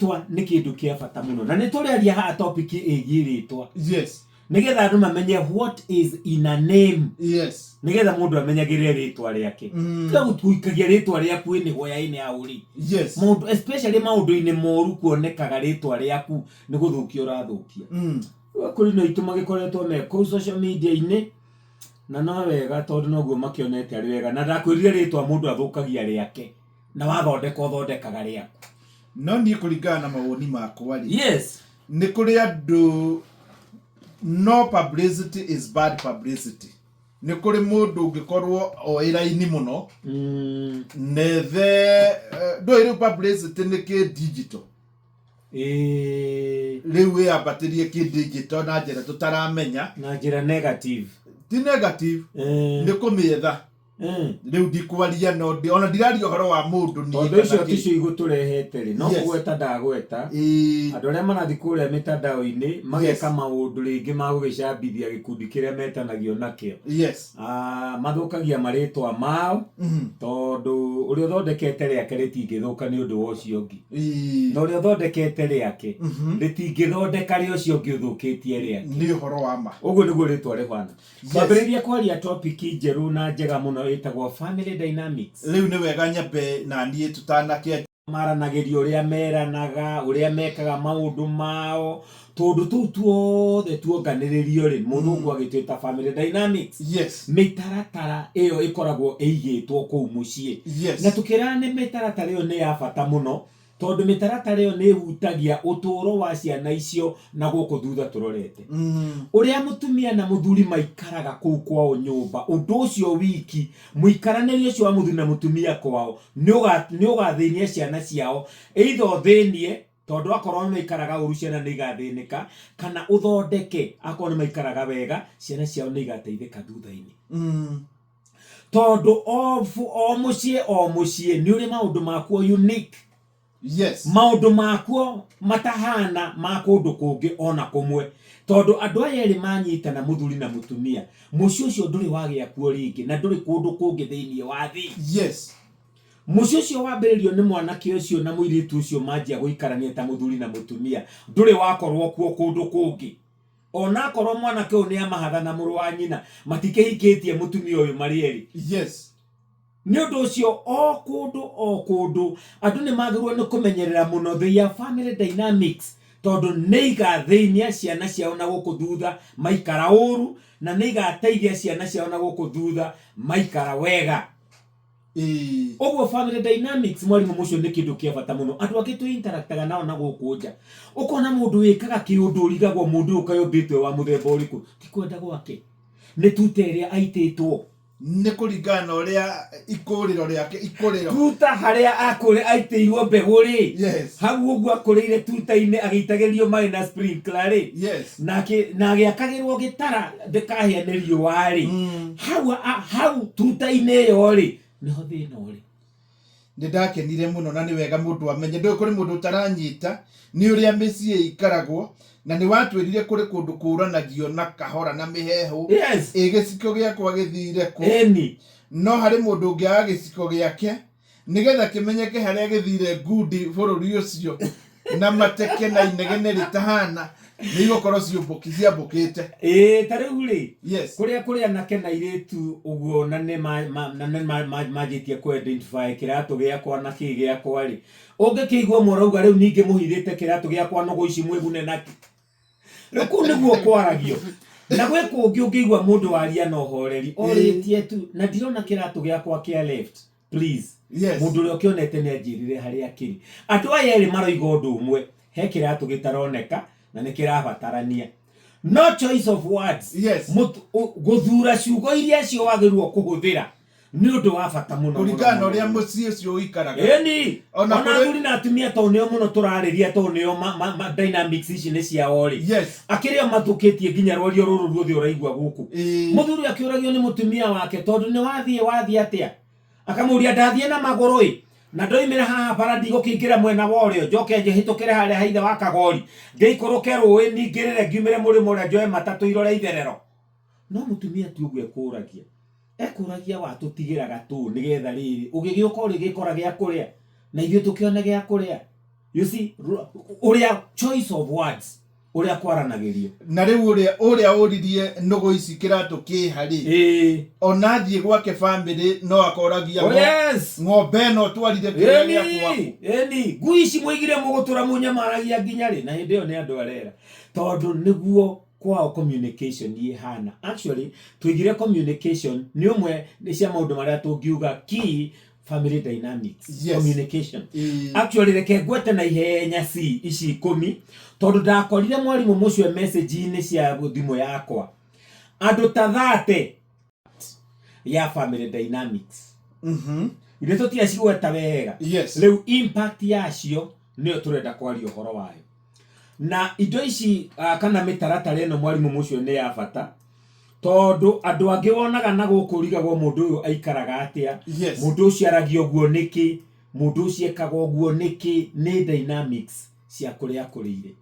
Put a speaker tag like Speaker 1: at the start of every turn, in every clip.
Speaker 1: Rĩtwa nĩ kĩndũ kĩa bata mũno na nĩ tũrĩaria haha topic ĩgiĩ rĩtwa nĩgetha andũ mamenye what is in a name, nĩgetha mũndũ amenyagĩrĩre rĩtwa rĩake. Tiga gũtuikagia rĩtwa rĩaku ĩnĩ hwainĩ aũrĩ maũndũ, especially maũndũ-inĩ moru kuonekaga rĩtwa rĩaku nĩ gũthũkia ũrathũkia. Kũrĩ na aitũ magĩkoretwo me kũu social media-inĩ na no wega tondũ noguo makĩonete arĩ wega, na ndakwĩrire rĩtwa mũndũ athũkagia rĩake na wathondeka ũthondekaga rĩaku.
Speaker 2: No niĩ kũringana na mawoni makwa rĩ, nĩ kũrĩ andũ, no publicity is bad publicity. Nĩ kũrĩ mũndũ ũngĩkorwo oĩ raini mũno nethe ndũĩ rĩu publicity nĩ kĩ digital. Rĩu wĩyambatĩrie kĩ digital na njĩra tũtaramenya.
Speaker 1: Na njĩra negative.
Speaker 2: Ti negative, nĩ kũmĩetha. Rĩu ndikwaria no ona ndiraria ũhoro wa mũndũ niĩ
Speaker 1: Tondũ
Speaker 2: kana
Speaker 1: icio
Speaker 2: kĩ.
Speaker 1: ticio igũtũrehete rĩ, no kũgweta ndagweta andũ arĩa marathiĩ kũrĩa mĩtandao-inĩ mageka maũndũ rĩngĩ ma gũgĩcambithia gĩkundi kĩrĩa metanagio nakĩo. Ah, mathũkagia marĩtwa mao tondũ ũrĩa ũthondekete rĩake rĩtingĩthũka nĩ ũndũ wa ũcio ũngĩ, na ũrĩa ũthondekete rĩake rĩtingĩthondeka rĩa ũcio ũngĩ ũthũkĩtie rĩake.
Speaker 2: Nĩ ũhoro wa ma.
Speaker 1: Ũguo nĩguo rĩtwa rĩhana. Twambĩrĩria kwaria topic njerũ na njega mũno ĩtagwo family dynamics.
Speaker 2: Rĩu nĩ wega nyambe na niĩ tũtanakĩa.
Speaker 1: Maranagĩria, ũrĩa meranaga, ũrĩa mekaga maũndũ mao, tũndũ tũu tuothe tuonganĩrĩrio rĩ, mũthũngũ agĩtwĩta family dynamics. Mĩtaratara ĩyo ĩkoragwo ĩigĩtwo kũu mũciĩ. Na tũkĩrana nĩ mĩtaratara ĩyo nĩ ya bata mũno tondũ mĩtaratara ĩyo nĩ ĩhutagia ũtũũro wa ciana icio na gũkũ thutha tũrorete. Ũrĩa mũtumia na mũthuri maikaraga kũu kwao nyũmba, ũndũ ũcio wiki, mũikaranĩrie ũcio wa mũthuri na mũtumia kwao nĩ ũgathĩnia ciana ciao, either ũthĩnie tondũ akorwo nĩ maikaraga ũru ciana nĩ igathĩnĩka, kana ũthondeke akorwo nĩ maikaraga wega ciana ciao nĩ igateithĩka thutha-inĩ. Tondũ o mũciĩ o mũciĩ nĩ ũrĩ maũndũ makuo unique. Maũndũ makuo matahana ma kũndũ kũngĩ ona kũmwe, tondũ andũ aya erĩ manyitana, mũthuri na mũtumia, mũciĩ ũcio ndũrĩ wagĩa kuo rĩngĩ na ndũrĩ kũndũ kũngĩ thĩinĩ wa thĩ. Mũciĩ ũcio wambĩrĩrio nĩ mwanake ũcio na mũirĩtu ũcio manjia gũikarania ta mũthuri na mũtumia, ndũrĩ wakorwo kuo kũndũ kũngĩ. Onakorwo mwanake ũyũ nĩ amahatha na mũrũ wa nyina, matikĩhikĩtie mũtumia ũyũ marĩ erĩ. Nĩ ũndũ ũcio o kũndũ o kũndũ andũ nĩ magĩrĩirwo nĩ kũmenyerera mũno their family dynamics, tondũ nĩ igathĩnia ciana ciao na gũkũ thutha maikara ũru, na nĩ igateithia ciana ciao na gũkũ thutha maikara wega. Ũguo family dynamics, mwarimũ mũcio, nĩ kĩndũ kĩa bata mũno. Andũ angĩ twĩ interactaga nao na gũkũ nja, ũkona mũndũ wĩkaga kĩũndũ ũrigagwo mũndũ ũyũ kaĩ ũmbĩtwo wa mũthemba ũrĩkũ. Ti kwenda gwake, nĩ tuta ĩrĩa aitĩtwo.
Speaker 2: Nĩ kũringana na ũrĩa ikũrĩro rĩake ikũrĩro.
Speaker 1: Tuta harĩa akũrĩ aitĩirwo mbegũ rĩ, hau ũguo akũrĩire tuta-inĩ agĩitagĩrĩrio maĩ na sprinkler rĩ, na agĩakagĩrwo gĩtara ndĩkahĩa nĩ riũa rĩ, hau hau tuta-inĩ ĩyo rĩ, nĩho thĩna ũrĩ.
Speaker 2: Nĩ ndakenire mũno na nĩ wega mũndũ amenye. Ndũĩ kũrĩ mũndũ ũtaranyita nĩ ũrĩa mĩciĩ ĩikaragwo, na nĩ watwĩrire kũrĩ kũndũ kũranagio na kahora na mĩheehũ. Ĩ gĩciko gĩakwa gĩthire kũ? No harĩ mũndũ ũngĩaga gĩciko gĩake nĩgetha kĩmenyeke harĩa gĩthire ngundi bũrũri ũcio na mateke na inegene rĩtahana nĩ igũkorwo ciũmbũki ciambũkĩte.
Speaker 1: Ĩĩ, ta rĩu rĩ, kũrĩa kũrĩ anake na airĩtu ũguo na nĩ na nĩ manjĩtie kũ identify kĩratũ gĩakwa na kĩ gĩakwa rĩ, ũngĩkĩigua ũmwe ũrauga rĩu ningĩ mũhithĩte kĩratũ gĩakwa nũgũ ici mwĩgune nakĩ? Rĩu kũu nĩguo kwaragio. Na gwĩ kũngĩ ũngĩigua mũndũ waria na ũhoreri orĩtie tu, na ndirona kĩratũ gĩakwa kĩa left, please. Mũndũ ũrĩa ũkĩonete nĩ anjĩrire harĩa kĩrĩ. Andũ aya erĩ maroiga ũndũ ũmwe, he kĩratũ gĩtaroneka na nĩ kĩrabatarania, no choice of words, gũthura ciugo iria cio wagĩrĩirwo kũhũthĩra nĩ ũndũ wa bata mũno mũno,
Speaker 2: kũringana na
Speaker 1: mũno,
Speaker 2: ũrĩa
Speaker 1: mũno.
Speaker 2: Mũciĩ ũcio ũikaraga.
Speaker 1: Ĩni.
Speaker 2: Ona
Speaker 1: ona athuri na atumia tondũ nĩo mũno tũrarĩria, tondũ nĩo dynamics ici nĩ ciao rĩ, akĩrĩ o mathũkĩtie nginya rwario rũrũ ruothe ũraigua gũkũ. Mũthuri akĩũragio nĩ mũtumia wake, tondũ nĩ wathiĩ wathiĩ atĩa, akamũria, ndathiĩ na magũrũ ĩ, na ndoimĩra haha bara ndigũkĩingĩra mwena wa ũrĩo, njoke njĩhĩtũkĩre harĩa haithe wa kagori, ngĩikũrũke rũĩ, ningĩrĩre ngiumĩre mũrĩmo ũrĩa, njoe matatũ irore itherero. No mũtumia ti ũguo ekũragia, ekũragia watũtigĩraga tũ nĩgetha rĩrĩ ũgĩgĩũka ũrĩgĩkora gĩa kũrĩa na ithuĩ tũkĩone gĩa kũrĩa. You see, ũrĩa choice of words, ũrĩa kwaranagĩrio.
Speaker 2: Na rĩu ũrĩa ũrĩa ũririe nũgũ ici kĩratũ kĩha rĩ, ona athiĩ gwake bamĩrĩ no akoragia,
Speaker 1: Oh, yes.
Speaker 2: Ng'ombe ĩno twarire kĩrĩa gĩa gwaku.
Speaker 1: Ĩni ngui ici mũigire mũgũtũra mũnyamaragia nginya rĩ? Na hĩndĩ ĩyo nĩ andũ arera, tondũ nĩguo kwao communication ĩhana. Actually, tũigire communication nĩ ũmwe nĩ cia maũndũ marĩa tũngiuga key family dynamics. Communication. Actually, reke ngwete na ihenya ci ici 10, tondũ ndakorire mwarimũ mũcio message-inĩ cia thimũ yakwa andũ ta 30 ya family dynamics. Ithuĩ tũtiacigweta wega. Rĩu impact yacio nĩyo tũrenda kwaria ũhoro wayo na indo ici, kana mĩtaratara ĩno, mwarimũ mũcio, nĩ ya bata, tondũ andũ angĩ wonaga na gũkũ ũrigagwo mũndũ ũyũ aikaraga atĩa, mũndũ ũcio aragia ũguo nĩkĩ, mũndũ ũcio ekaga ũguo nĩkĩ. Nĩ dynamics cia kũrĩa akũrĩire.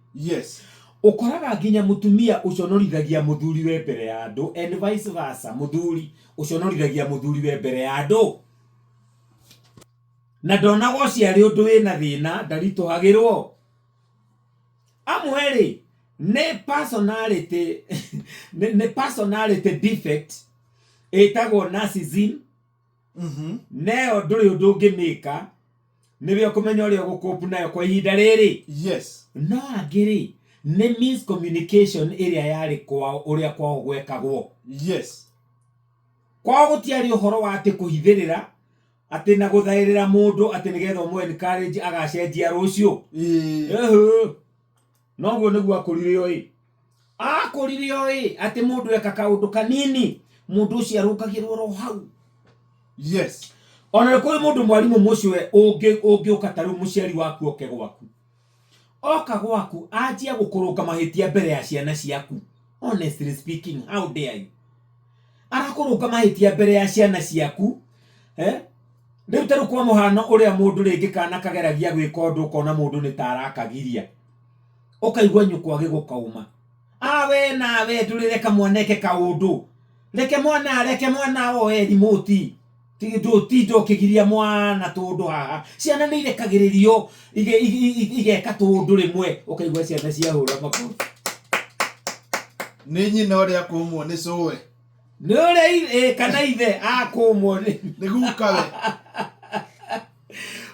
Speaker 1: Ũkoraga nginya mũtumia ũconorithagia mũthuri we mbere ya andũ, and vice versa, mũthuri ũconorithagia mũthuri we mbere ya andũ, na ndonaga ũcio arĩ ũndũ wĩna thĩna, ndaritũhagĩrwo. Amwe rĩ, nĩ personality, nĩ personality defect ĩtagwo narcissism. Neyo ndũrĩ ũndũ ũngĩmĩka, nĩwe ũkũmenya ũrĩa ũgũkũpu nayo kwa ihinda rĩrĩ. No angĩ rĩ, nĩ miscommunication ĩrĩa yarĩ kwao, ũrĩa kwao gwekagwo. Kwao gũtiarĩ ũhoro wa atĩ kũhithĩrĩra atĩ na gũthaĩrĩra mũndũ atĩ nĩgetha ũmũ encourage agacenjia rũciũ. Ehe. Noguo nĩguo akũrire oĩ, akũrire oĩ atĩ mũndũ eka kaũndũ kanini, mũndũ ũcio arũngagĩrwo oro hau. Ona nĩ kũrĩ mũndũ, mwarimũ mũcio, ũngĩũka ta rĩu mũciari waku oke gwaku, oka gwaku anjia gũkũrũnga mahĩtia mbere ya ciana ciaku. Honestly speaking, how dare you? Arakũrũnga mahĩtia mbere ya ciana ciaku, eh? Rĩu ta rĩu kwa mũhano, ũrĩa mũndũ rĩngĩ kana kageragia gwĩka ũndũ, ũkona mũndũ nĩ ta arakagiria, ũkaigua nyũkwa gĩgũkauma, awe nawe ndũrĩreka mwana eke kaũndũ, reke mwana, reke mwana oe remote, ndũtinda ũkĩgiria mwana tũndũ haha. Ciana nĩ irekagĩrĩrio igeka tũndũ rĩmwe, ũkaigua ciana ciahũra makobi.
Speaker 2: Nĩ nyina ũrĩa kũmwo nĩ cũwe.
Speaker 1: Nĩ ũrĩa kana ithe akũmwo nĩ
Speaker 2: nĩ gukawe.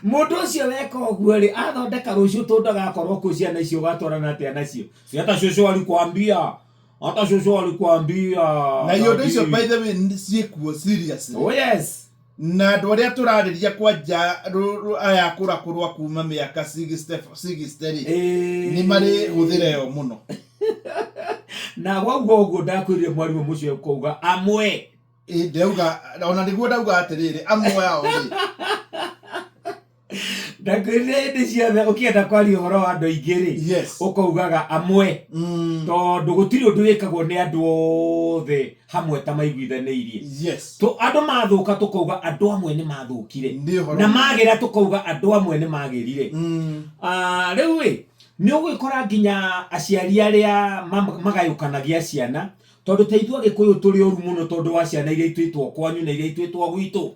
Speaker 1: Mũndũ ũcio weka ũguo rĩ, athondeka rũciũ tũndũ agakorwo kũ ciana icio ũgatwarana atĩa nacio? Si hata cũcũ alikwambia, hata cũcũ alikwambia.
Speaker 2: Na iũndũ icio, by the way, ciĩkuo seriously.
Speaker 1: Oh yes.
Speaker 2: Na andũ arĩa tũrarĩria kwanja aya akũrakũrwa kuma mĩaka 60 60 rĩ, nĩ marĩ hũthĩra ĩyo mũno.
Speaker 1: Na wauga ũguo, ndakwĩrire mwarimũ mũcio kũuga amwe.
Speaker 2: Ĩ, ndauga ona nĩguo ndauga atĩrĩrĩ, amwe ao rĩ.
Speaker 1: Ndakwĩrire hĩndĩ ciothe ũkĩenda kwaria ũhoro wa andũ aingĩ rĩ, ũkaugaga amwe, tondũ gũtirĩ ũndũ wĩkagwo nĩ andũ othe hamwe ta maiguithanĩirie. Andũ mathũka tũkauga andũ amwe nĩ mathũkire,
Speaker 2: nĩ ũhoro
Speaker 1: na magĩra tũkauga andũ amwe nĩ magĩrire. Ah, rĩu ĩ nĩ ũgwĩkora nginya aciari arĩa magayũkanagia ciana, tondũ ta ithuĩ Agĩkũyũ tũrĩ ũru mũno tondũ wa ciana iria ituĩtwo kwanyu na iria ituĩtwo gwitũ.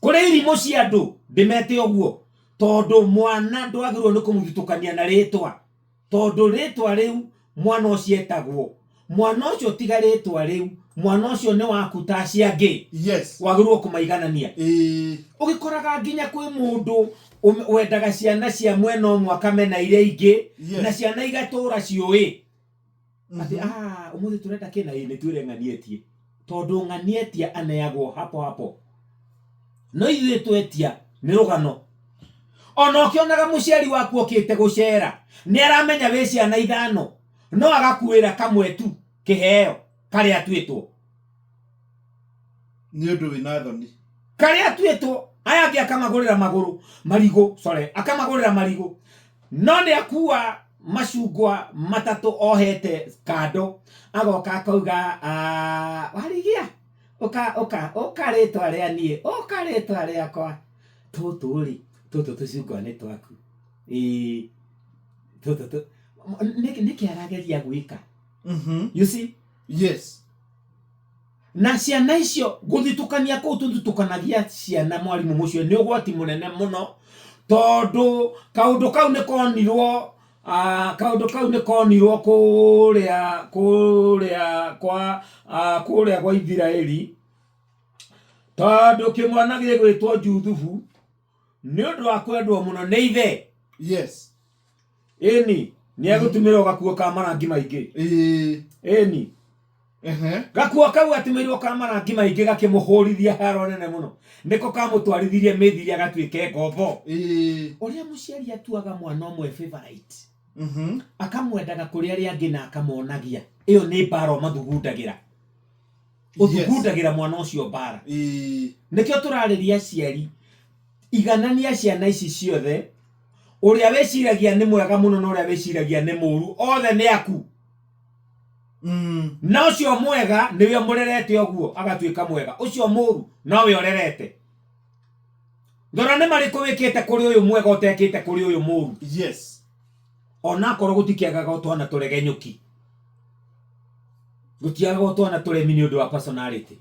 Speaker 1: Kũrĩ irimũ cia andũ, ndĩmete ũguo, tondũ mwana ndwagĩrĩirwo nĩ kũmũthutũkania na rĩtwa, tondũ rĩtwa rĩu mwana ũcio etagwo, mwana ũcio tiga rĩtwa rĩu, mwana ũcio nĩ waku ta acio angĩ. Wagĩrĩirwo kũmaiganania. Ũgĩkoraga nginya kwĩ mũndũ wendaga ciana cia mwena ũmwe akamena iria ingĩ, na ciana igatũra ciũĩ atĩ ah, ũmũthĩ tũrenda kĩna, ĩ nĩ twĩre ng'ani etie, tondũ ng'ani etia aneagwo hapo hapo. No ithuĩ twetia nĩ rũgano. Ona ũkĩonaga mũciari waku okĩte gũcera, nĩ aramenya wĩ ciana 5, no agakuĩra kamwe tu kĩheo karĩa atuĩtwo.
Speaker 2: Nĩ ũndũ wĩna thoni.
Speaker 1: Karĩa atuĩtwo, aya angĩ akamagũrĩra magũrũ marigũ, sorry, akamagũrĩra marigũ, no nĩ akua macungwa 3 ohete kando, agoka akauga, "Ah, warigia, ũka ũka ũka, rĩtwa rĩa niĩ, ũka rĩtwa rĩakwa, tũtũ rĩ, tũtũ tũcungwa nĩ twaku, ĩĩ tũtũ tũ." Nĩkĩ arageria gwĩka? You see? Na ciana icio gũthitũkania kũu tũthitũkanagia ciana, mwarimũ mũcio, nĩ ũgwati mũnene mũno, Tondũ kaũndũ kau nĩ konirwo, kaũndũ kau nĩ konirwo kũrĩa kũrĩa kwa kũrĩa gwa Ithiraeli, tondũ kĩmwana gĩgwĩtwo Juthubu nĩ ũndũ wa kwendwo mũno nĩ ithe. Ĩni, nĩ egũtumĩrwo gakuo ka marangi maingĩ. Ĩni. Gakuo kau atumĩirwo ka marangi maingĩ gakĩmũhũrithia haro nene mũno, nĩko kamũtwarithirie mĩthiri agatuĩke ngombo. Ũrĩa mũciari atuaga mwana ũmwe favorite, akamwendaga kũrĩ arĩa angĩ na akamonagia, ĩyo nĩ mbara ũmathugundagĩra. Ũthugundagĩra mwana ũcio mbara. Nĩkĩo tũrarĩria aciari, iganania ciana ici ciothe, ũrĩa wĩciragia nĩ mwega mũno na ũrĩa wĩciragia nĩ mũru, othe nĩ aku. Na ũcio mwega nĩwe ũmũrerete ũguo agatuĩka mwega, ũcio mũru nowe ũrerete. Ndora nĩ marĩkũ wĩkĩte kũrĩ ũyũ mwega ũtekĩte kũrĩ ũyũ mũru. Onakorwo gũtikĩagaga twana tũregenyũki, gũtiagaga twana tũremi nĩ ũndũ wa personality.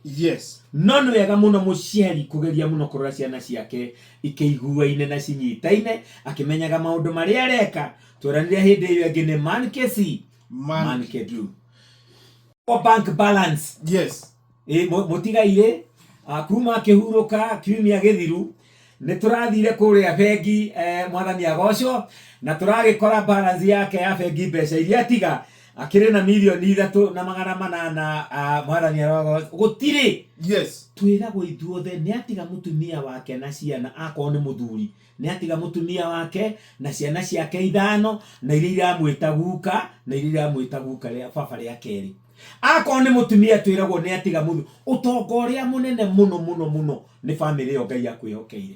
Speaker 1: No nĩ wega mũno mũciari kũgeria mũno kũrora ciana ciake ikĩiguaine na cinyitaine, akĩmenyaga maũndũ marĩa areka. Tweranire hĩndĩ ĩyo ĩngĩ nĩ man kesi
Speaker 2: Man
Speaker 1: man kedu bank balance. Ĩ, mũtigairĩ kuma akĩhurũka kiumia gĩthiru, nĩ tũrathire kũrĩa bengi, mwathani agocwo, na tũragĩkora balance yake ya bengi, mbeca iria atiga akĩrĩ na 3,800,000. Mwathani arogocwo, gũtirĩ. Twĩragwo ithuothe nĩ atiga mũtumia wake na ciana, akorwo nĩ mũthuri nĩ atiga mũtumia wake na ciana ciake ithano, na iria iramwĩta guka na iria iramwĩta guka rĩa baba rĩa kerĩ. Akorwo nĩ mũtumia, twĩragwo nĩ atiga mũthu. Ũtonga ũrĩa mũnene mũno mũno mũno nĩ bamĩrĩ ĩyo Ngai akwĩhokeire.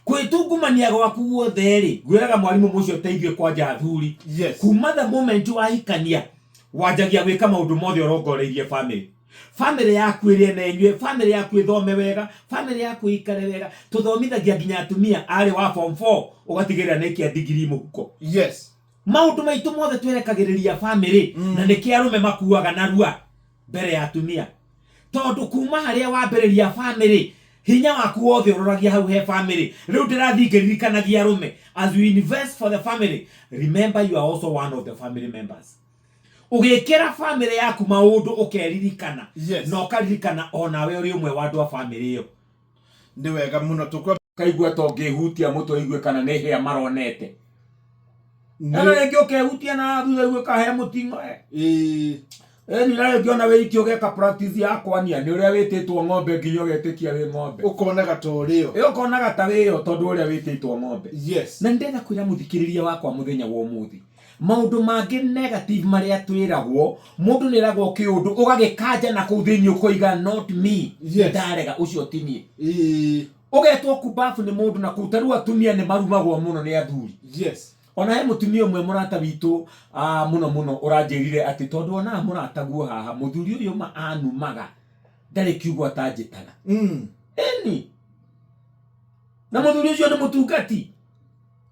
Speaker 1: Kwĩtungumania gwaku guothe rĩ, ngwĩraga mwarimũ mũcio ũteithie kwanja athuri. Kuma the moment wahikania, wanjagia gwĩka maũndũ mothe ũrongoreirie bamĩrĩ. Bamĩrĩ yaku ĩrĩe na ĩnyue, bamĩrĩ yaku ĩthome wega, bamĩrĩ yaku ĩikare wega. Tũthomithagia nginya atumia, arĩ wa form 4 ũgatigĩrĩra nĩ aikia degree mũhuko. Maũndũ maitũ mothe twerekagĩrĩria bamĩrĩ. Na nĩkĩ arũme makuaga narua mbere ya atumia? Tondũ kuma harĩa wambĩrĩria bamĩrĩ, hinya waku wothe ũroragia hau he bamĩrĩ. Rĩu ndĩrathiĩ ngĩririkanagia arũme, as you invest for the family, remember you are also one of the family members. Ũgĩkĩra bamĩrĩ yaku maũndũ, ũkeririkana na ũkaririkana onawe ũrĩ ũmwe wa andũ a bamĩrĩ ĩyo.
Speaker 2: Nĩ wega mũno tũkwa
Speaker 1: Kaigua ta ũngĩhutia mũtwe igue kana nĩ hĩa maronete. Na rĩngĩ ũkehutia na thutha igue kahe mũting'o. Ĩni, na rĩngĩ ona wĩiki ũgeka practice ya kwania nĩ ũrĩa wĩtĩtwo ng'ombe nginya ũgetĩkia wĩ ng'ombe.
Speaker 2: Ũkonaga ta ũrĩo.
Speaker 1: Ĩ, ũkonaga ta wĩyo tondũ ũrĩa wĩtĩtwo ng'ombe. Na nĩndĩrenda kwĩra mũthikĩrĩria wakwa mũthenya wa ũmũthĩ, maũndũ mangĩ negative marĩa twĩragwo, mũndũ nĩ eragwo kĩũndũ ũgagĩkanja na kũu thĩinĩ ũkoiga, "Not me." Ndarega, ũcio ti niĩ. Ũgetwo kumbabu nĩ mũndũ na kũu, ta rĩu atumia nĩ marumagwo mũno nĩ athuri. Ona he mũtumia ũmwe mũrata witũ mũno mũno ũranjĩrire atĩ tondũ onaga mũrataguo haha, mũthuri ũyũ ma anumaga ndarĩ kiugo atanjĩtaga. Ĩni, na mũthuri ũcio nĩ mũtungati,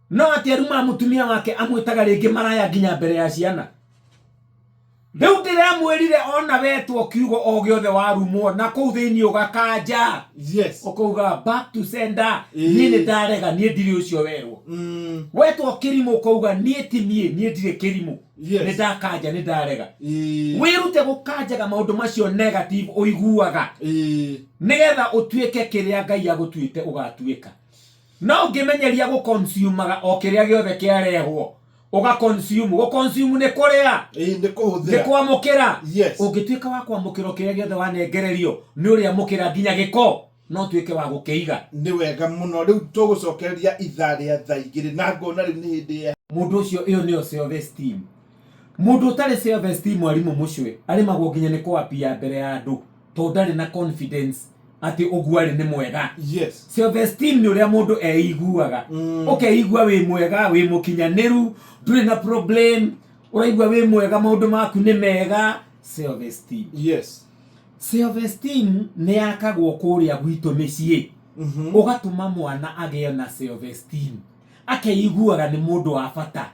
Speaker 1: no atĩ arumaga mũtumia wake, amwĩtaga rĩngĩ maraya nginya mbere ya ciana. Rĩu ndĩramwĩrire ona wetwo kiugo o gĩothe, warumwo na kũu thĩinĩ ũgakanja. Ũkauga, "Back to sender." Niĩ nĩ ndarega, niĩ ndirĩ ũcio werwo. Wetwo kĩrimũ, ũkauga, "Niĩ ti niĩ, niĩ ndirĩ kĩrimũ." Nĩ ndakanja, nĩ ndarega. Wĩrute gũkanjaga maũndũ macio negative ũiguaga, nĩgetha ũtuĩke kĩrĩa Ngai agũtuĩte ũgatuĩka. No ũngĩmenyeria gũconsumaga o kĩrĩa gĩothe kĩarehwo, ũgaconsume, gũconsume nĩ kũrĩa.
Speaker 2: Nĩ
Speaker 1: nĩ
Speaker 2: kũhũthĩra.
Speaker 1: Kwamũkĩra. Ũngĩtuĩka wa kwamũkĩra o kĩrĩa gĩothe wanengererio nĩ ũrĩamũkĩra nginya gĩko, no ũtuĩke wa gũkĩiga.
Speaker 2: Nĩ wega mũno. Rĩu tũgũcokereria ithaa rĩa thaa 2 na ngona rĩu nĩ hĩndĩ ya
Speaker 1: Mũndũ ũcio, ĩyo nĩyo self esteem. Mũndũ ũtarĩ self esteem, mwarimũ mũcwe, arĩmagwo nginya nĩ kũapia mbere ya andũ tondũ ndarĩ na confidence atĩ ũguo arĩ nĩ mwega. Self esteem nĩ ũrĩa mũndũ eiguaga. Ũkeigua wĩ mwega, wĩ mũkinyanĩru, ndũrĩ na problem, ũraigua wĩ mwega, maũndũ maku nĩ mega, self esteem. Self esteem nĩ yakagwo kũrĩa gwitũ mĩciĩ. Ũgatũma mwana agĩe na self esteem, akeiguaga nĩ mũndũ wa bata,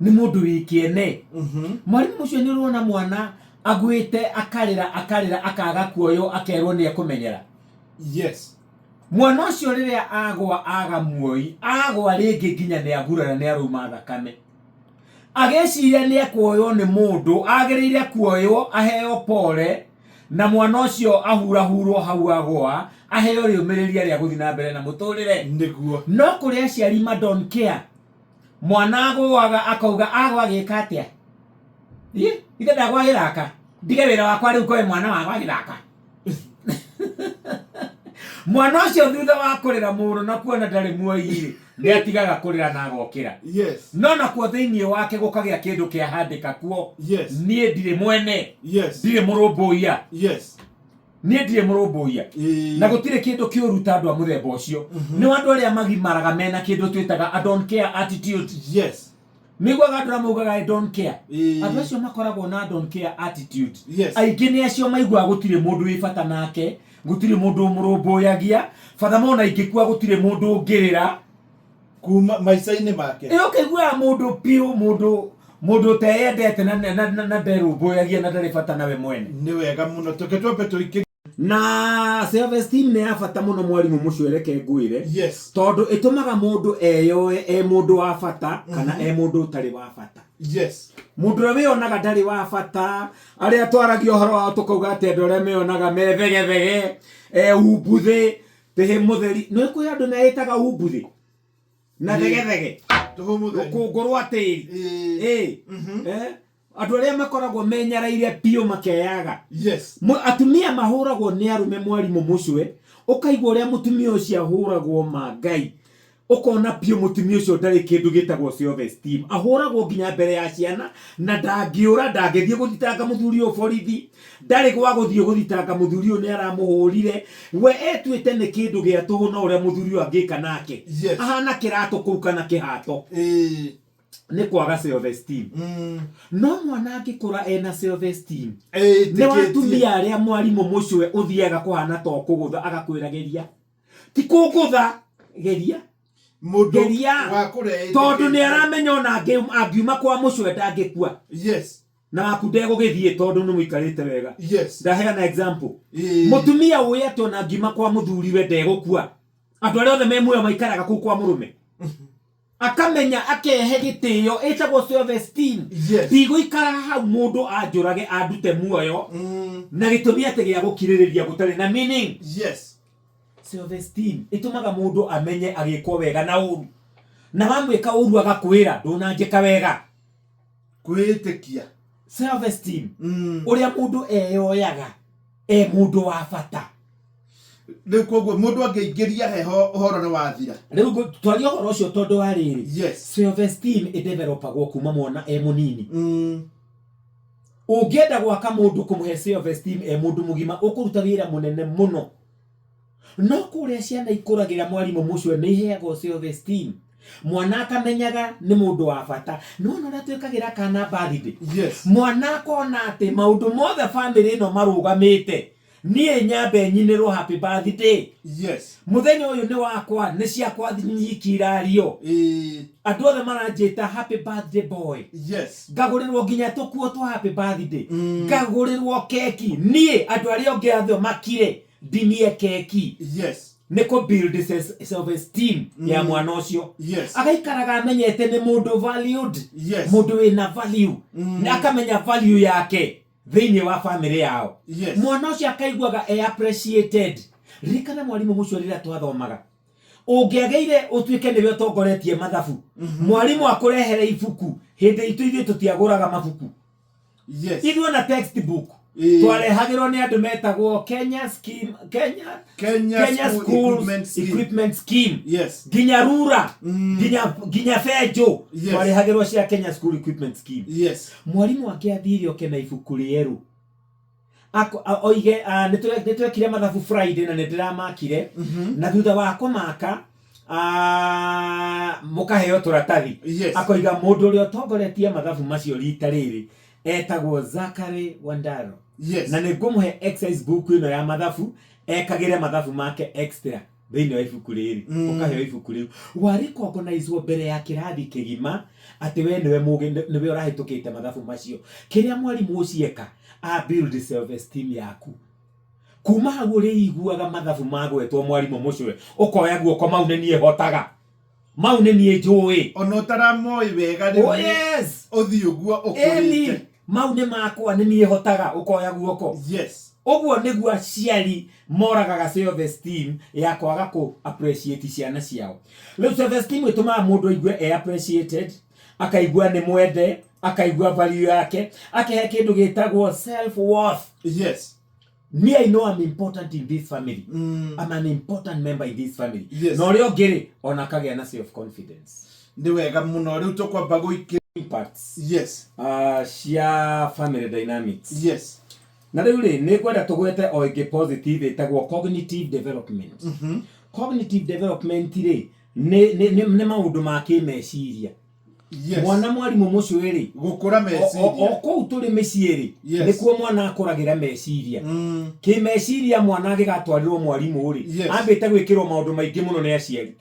Speaker 1: nĩ mũndũ wĩ kĩene. Mwarimũ ũcio, nĩ ũrona mwana agwĩte akarĩra akarĩra, akaga kuoywo, akerwo nĩ ekũmenyera. Mwana ũcio rĩrĩa agwa aga muoi, agwa rĩngĩ nginya nĩ agurara nĩ arauma thakame. Agĩciria nĩ ekuoywo nĩ mũndũ, agĩrĩire kuoywo aheo pole na mwana ũcio ahurahurwo hau agwa, aheo rĩũmĩrĩria rĩa gũthiĩ na mbere na mũtũrĩre.
Speaker 2: Nĩguo.
Speaker 1: No kũrĩ aciari ma don't care. Mwana agũaga akauga agwa agĩka atĩa? Ĩ, ithe ndagwa agĩthaka. Ndige wĩra wakwa rĩu koe mwana wakwa agĩthaka. Mwana ũcio thutha wa kũrĩra mũno na kuona ndarĩ muoyi-rĩ, nĩ atigaga kũrĩra na agokĩra. No nakuo thĩinĩ wake gũkagĩa kĩndũ kĩahandĩka kuo. Niĩ ndirĩ mwene. Ndirĩ mũrũmbũiya. Niĩ ndirĩ mũrũmbũiya. Na gũtirĩ kĩndũ kĩũru ta andũ a mũthemba ũcio. Nĩ andũ arĩa magimaraga mena kĩndũ twĩtaga a don't care attitude. Nĩiguaga andũ arĩa maugaga I don't care. Andũ acio makoragwo na don't care attitude. Aingĩ nĩ acio maiguaga gũtirĩ mũndũ wĩ bata nake, gũtirĩ mũndũ ũmũrũmbũyagia, batha mona ingĩkua gũtirĩ mũndũ ũngĩrĩra.
Speaker 2: Kuma maica-inĩ make.
Speaker 1: Ĩ ũkaiguaga mũndũ piũ, mũndũ mũndũ ũteyendete na na na na nderũmbũyagia na ndarĩ bata nawe mwene.
Speaker 2: Nĩ wega mũno. Tũke twambe tũikĩrie.
Speaker 1: Na self esteem nĩ ya bata mũno mwarimũ mũcwereke ngwĩre. Tondũ ĩtũmaga mũndũ eyoe e mũndũ wa bata kana e mũndũ ũtarĩ wa bata. Mũndũ ũrĩa wĩyonaga ndarĩ wa bata, arĩa twaragia ũhoro wao tũkauga atĩ andũ arĩa meyonaga me thegethege, e umbuthĩ, tĩhĩ mũtheri. Nĩ kwĩ andũ meĩtaga umbuthĩ na thegethege,
Speaker 2: Tũhũ mũtheri.
Speaker 1: Rũkũngũ rwa tĩri. Ĩ. Andũ arĩa makoragwo menyaraire biũ makeyaga. Atumia mahũragwo nĩ arũme mwarimũ mũcwe, ũkaigua ũrĩa mũtumia ũcio ahũragwo ma Ngai. Ũkona biũ mũtumia ũcio ndarĩ kĩndũ gĩtagwo self esteem. Ahũragwo nginya mbere ya ciana na ndangĩũra, ndangĩthiĩ gũthitanga mũthuri ũyũ borithi, ndarĩ gwa gũthiĩ gũthitanga mũthuri ũyũ nĩ aramũhũrire. We etuĩte nĩ kĩndũ gĩa tũhũ no ũrĩa mũthuri ũyũ angĩka nake. Ahana kĩratũ kũu kana kĩhato. Nĩ kwaga self esteem. No mwana angĩkũra ena self esteem, nĩ watumia arĩa mwarimũ mũcwe ũthiaga kũhana ta ũkũgũtha agakwĩra geria. Ti kũngũtha, geria.
Speaker 2: Mũndũ
Speaker 1: Geria.
Speaker 2: wa kũrĩa
Speaker 1: Tondũ nĩ aramenya ona angiuma kwa mũcwe ndangĩkua. Na waku ndegũgĩthiĩ tondũ nĩ mũikarĩte wega. Ndaheana example. Mũtumia ũĩ atĩ ona angiuma kwa mũthuriwe ndegũkua. Andũ arĩa othe me muoyo maikaraga kũu kwa mũrũme. Akamenya akehe gĩtĩo, ĩtagwo self esteem. Ndigũikara hau mũndũ anjũrage andute muoyo. Na gĩtũmi atĩ gĩa gũkirĩrĩria gũtarĩ na meaning. Self esteem ĩtũmaga mũndũ amenye agĩkwo wega na ũru. Na wamwĩka ũru agakwĩra ndũnanjĩka wega.
Speaker 2: Kwĩĩtĩkia.
Speaker 1: Self esteem. Ũrĩa mũndũ eyoyaga e mũndũ wa bata.
Speaker 2: Rĩu koguo mũndũ angĩingĩria heho ũhoro nĩ wathira.
Speaker 1: Rĩu twaria ũhoro ũcio tondũ wa rĩrĩ. Self esteem ĩdevelopagwo kuma mwana e mũnini. Ũngĩenda gwaka mũndũ kũmũhe self esteem e mũndũ mũgima ũkũruta wĩra mũnene mũno. No kũrĩa ciana ikũragĩra mwarimũ mũcwe nĩ iheagwo self esteem. Mwana akamenyaga nĩ mũndũ wa bata. Nĩ wona ũrĩa twĩkagĩra kana birthday? Mwana akona atĩ maũndũ mothe family ĩno marũgamĩte. Niĩ nyambe nyinĩrwo happy birthday. Mũthenya ũyũ nĩ wakwa, nĩ ciakwa nyiki irario. Andũ othe maranjĩta happy birthday boy. Ngagũrĩrwo nginya tũkuo twa happy birthday. Ngagũrĩrwo keki. Niĩ andũ arĩa angĩ othe makire ndinie keki. Nĩ kũ build self esteem ya mwana ũcio. Agaikaraga amenyete nĩ mũndũ valued. Mũndũ wĩna value. Na akamenya value yake thĩinĩ wa family yao. Mwana ũcio akaiguaga e appreciated. Ririkana mwarimũ mũcio rĩrĩa twathomaga. Ũngĩagĩire ũtuĩke nĩwe ũtongoretie mathabu. Mwarimũ akũrehere ibuku. Hĩndĩ itũ ithuĩ tũtiagũraga mabuku. Ithuĩ ona textbook. Twarehagĩrwo nĩ andũ metagwo Kenya Scheme, Kenya,
Speaker 2: Kenya
Speaker 1: Kenya
Speaker 2: School
Speaker 1: Schools
Speaker 2: Equipment Scheme.
Speaker 1: Equipment Scheme. Nginya rura. Nginya benjũ. Twarehagĩrwo cia Kenya School Equipment Scheme. Mwarimũ angĩathire oke na ibuku rĩerũ. Oige, nĩ twekire mathabu Friday na nĩ ndĩramakire. Na thutha wa kũmaka, mũkaheo tũratathi. Akoiga mũndũ ũrĩa ũtongoretie mathabu macio rita rĩrĩ etagwo Zachary Wandaro. Na nĩ ngũmũhe exercise book ĩno ya mathabu, ekagĩre mathabu make extra thĩinĩ wa ibuku rĩrĩ. Ũkaheo ibuku rĩu. Warĩkongonaizwo mbere ya kĩrathi kĩgima atĩ we nĩwe mũgĩ, nĩwe ũrahĩtũkĩte mathabu macio. Kĩrĩa mwarimũ ũcio eka, a build self esteem yaku. Kuma hau ũrĩiguaga mathabu magwetwo mwarimũ mũcwe, ũkoya guoko mau nĩ niĩ hotaga, mau nĩ niĩ njũĩ.
Speaker 2: Ona ũtaramoĩ wega rĩu
Speaker 1: Oh yes!
Speaker 2: Ũthiĩ ũguo
Speaker 1: Ĩni,
Speaker 2: ũkũrĩte.
Speaker 1: Mau nĩ makwa nĩ niĩ hotaga, ũkoya guoko. Ũguo nĩguo aciari moragaga self esteem ya kwaga kũ appreciate ciana ciao. Rĩu self esteem ĩtũmaga mũndũ aigue e appreciated, akaigua nĩ mwende, akaigua value yake, akehe kĩndũ gĩtagwo self worth. Me, I know I'm important in this family. I'm an important member in this family. Na ũrĩa ũngĩ rĩ, ona akagĩa na self confidence.
Speaker 2: Nĩ wega mũno rĩu tũkwamba gũikĩ
Speaker 1: Impacts
Speaker 2: Cia
Speaker 1: family dynamics. Na rĩu rĩ, nĩ ngwenda tũgwete o ĩngĩ positive ĩtagwo cognitive development. Cognitive development rĩ, nĩ maũndũ ma kĩmeciria. Mwana mwarimũ mũcũĩ rĩ,
Speaker 2: Gũkũra
Speaker 1: o
Speaker 2: meciria.
Speaker 1: Kũu tũrĩ mĩciĩ rĩ, nĩkuo mwana akũragĩra meciria. Kĩmeciria mwana angĩgatwarĩrwo mwarimũ rĩ, ambĩte gwĩkĩrwo maũndũ maingĩ mũno nĩ aciari.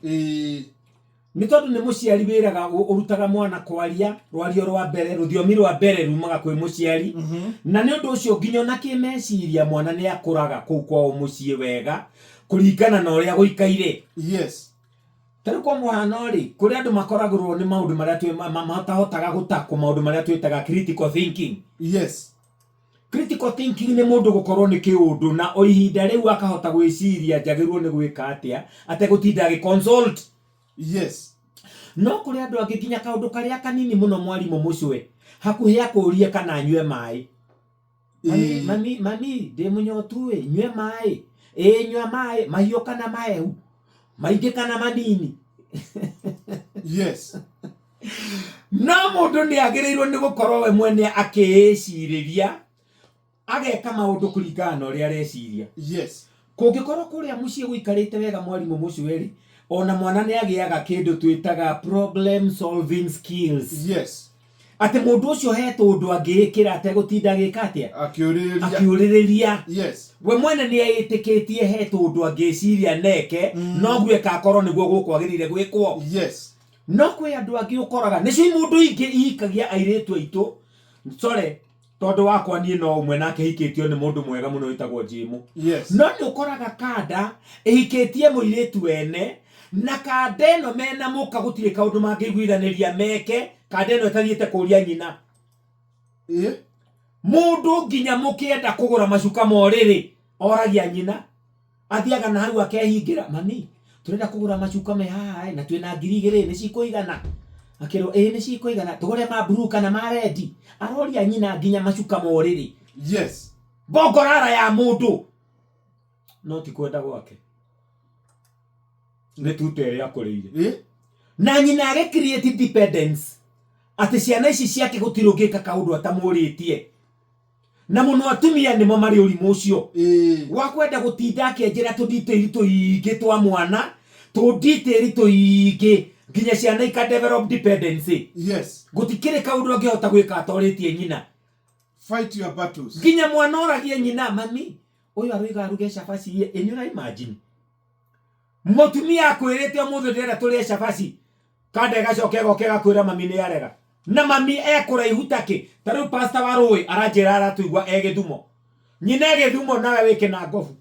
Speaker 1: Nĩ tondũ nĩ mũciari wĩraga ũrutaga mwana kwaria rwario rwa mbere, rũthiomi rwa mbere rumaga kwĩ mũciari. Na nĩ ũndũ ũcio nginya ona kĩmeciria mwana nĩ akũraga kũu kwao mũciĩ wega kũringana na ũrĩa gũikaire. Ta rĩu kwa mũhano rĩ, kũrĩ andũ makoragwo nĩ maũndũ marĩa matahotaga gũtakwo, maũndũ marĩa twĩtaga critical thinking. Critical thinking nĩ mũndũ gũkorwo nĩ kĩũndũ na o ihinda rĩu akahota gwĩciria njagĩrĩirwo nĩ gwĩka atĩa ategũtinda agĩ consult. No kũrĩ andũ angĩ nginya kaũndũ karĩa kanini mũno mwarimũ mũcwe hakuhĩ akũrie kana anyue maĩ. Mami, mami, mami, ndĩ mũnyotu ĩ, nyue maĩ. Ĩ, nyua maĩ, mahiũ kana mahehu, maingĩ kana manini. No mũndũ nĩ agĩrĩirwo nĩ gũkorwo we mwene akĩĩcirĩria, ageka maũndũ kũringana na ũrĩa areciria. Kũngĩkorwo kũrĩa mũciĩ gũikarĩte wega mwarimũ mũcwe rĩ, ona mwana nĩ agĩaga kĩndũ twĩtaga problem solving skills. Atĩ mũndũ ũcio he tũndũ angĩĩkĩra ategũtinda agĩka atĩa?
Speaker 2: Akĩũrĩrĩria.
Speaker 1: Akĩũrĩrĩria. We mwene nĩ eĩtĩkĩtie he tũndũ angĩciria neke, noguo ĩkakorwo nĩguo gũkwagĩrĩire gwĩkwo. No kwĩ andũ angĩ ũkoraga nĩcio imũndũ ingĩ ihikagia airĩtu aitũ. Sorry, tondũ wakwa niĩ no ũmwe nake hikĩtio nĩ mũndũ mwega mũno wĩtagwo Jĩmũ. No nĩ ũkoraga kanda ĩhikĩtie mũirĩtu wene, na kanda ĩno mena mũka gũtirĩ kaũndũ mangĩiguithanĩria meke, kanda ĩno ĩtathiĩte kũria nyina. Mũndũ nginya mũkĩenda kũgũra macuka ma ũrĩrĩ oragia nyina, athiaga na hau akehingĩra, mami tũrenda kũgũra macuka me haha na twĩna 2000 nĩ cikũigana? Akĩrwo ĩĩ nĩ cikũigana, tũgũre ma blue kana ma red. Aroria nyina nginya macuka ma ũrĩrĩ. Bongorara ya mũndũ no ti kwenda gwake, nĩ tuta ĩrĩa akũrĩire. Na nyina agĩ create dependence atĩ ciana ici ciake gũtirĩ ũngĩka kaũndũ atamũrĩtie. Na mũno atumia nĩmo marĩ ũrimũ ũcio wa kwenda gũtinda akĩenjera tũdetail tũingĩ twa mwana, tũdetail tũingĩ nginya ciana ika develop dependency. Gũtikĩrĩ kaũndũ angĩhota gwĩka atorĩtie nyina.
Speaker 2: Fight your battles.
Speaker 1: Nginya mwana oragie nyina, mami ũyũ aroiga aruge cabaci ĩ, nĩ ũra imagine mũtumia akwĩrĩte ũmũthĩ ndĩrenda tũrĩe cabaci, kanda ĩgacoka ĩgoka ĩgakwĩra mami nĩ arega, na mami ekũraihu takĩ. Ta rĩu pastor wa rũĩ aranjĩra aratũigua e Gĩthumo, nyina e Gĩthumo nawe wĩke na ngobu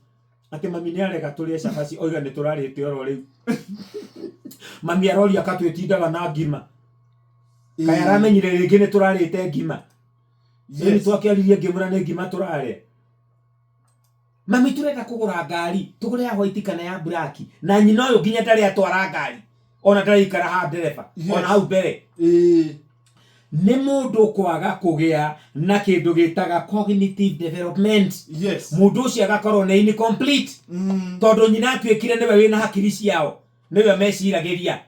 Speaker 1: atĩ mami nĩ arega tũrĩe cabaci, oiga nĩ tũrarĩte oro rĩu. Mami aroria akatwĩtindaga na ngima, kaĩ aramenyire rĩngĩ nĩ tũrarĩte ngima. Yes. Twakĩaririe ngĩmũra nĩ ngima tũrarĩa. Mami tũrenda kũgũra ngari, tũgũre ya white kana ya black, na nyina ũyũ nginya ndarĩ atwara ngari, ona ndarĩ ikara ha ndereba, ona hau mbere. Nĩ mũndũ kwaga kũgĩa na kĩndũ gĩtaga cognitive development. Mũndũ ũcio agakorwo nĩ incomplete. Tondũ nyina atuĩkire nĩwe wĩna hakiri ciao, nĩwe meciragĩria.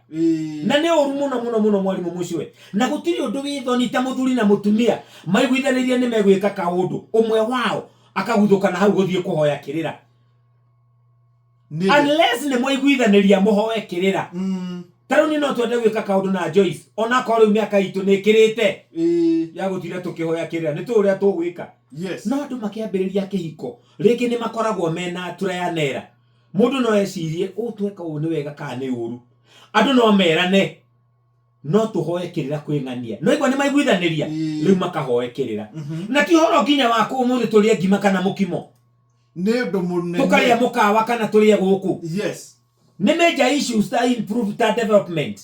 Speaker 1: Na nĩ ũru mũno mũno mũno mwarimũ mũcwe. Na gũtirĩ ũndũ wĩ thoni ta mũthuri na mũtumia maiguithanĩirie nĩ megwĩka kaũndũ, ũmwe wao akaguthũka na hau gũthiĩ kũhoya kĩrĩra. Unless nĩ mwaiguithanĩria mũhoe kĩrĩra. Ta rĩu niĩ no twende gwĩka kaũndũ na Joyce, onakorwo rĩu mĩaka itũ nĩ ĩkĩrĩte ya gũtinda tũkĩhoya kĩrĩra, nĩ tũĩ ũrĩa tũgwĩka. No andũ makĩambĩrĩria kĩhiko, rĩngĩ nĩ makoragwo mena trial and error. Mũndũ no ecirie, ũũ tweka ũũ nĩ wega kana nĩ ũru. Andũ no merane, no tũhoe kĩrĩra kwĩ ng'ania. No igua nĩ maiguithanĩria, rĩu makahoe kĩrĩra. Na ti ũhoro nginya wa ũmũthĩ tũrĩe ngima kana mũkimo.
Speaker 2: Nĩ ũndũ mũnene.
Speaker 1: Tũkarĩa mũkawa kana tũrĩe gũkũ. Nĩ major issues ta improve ta development,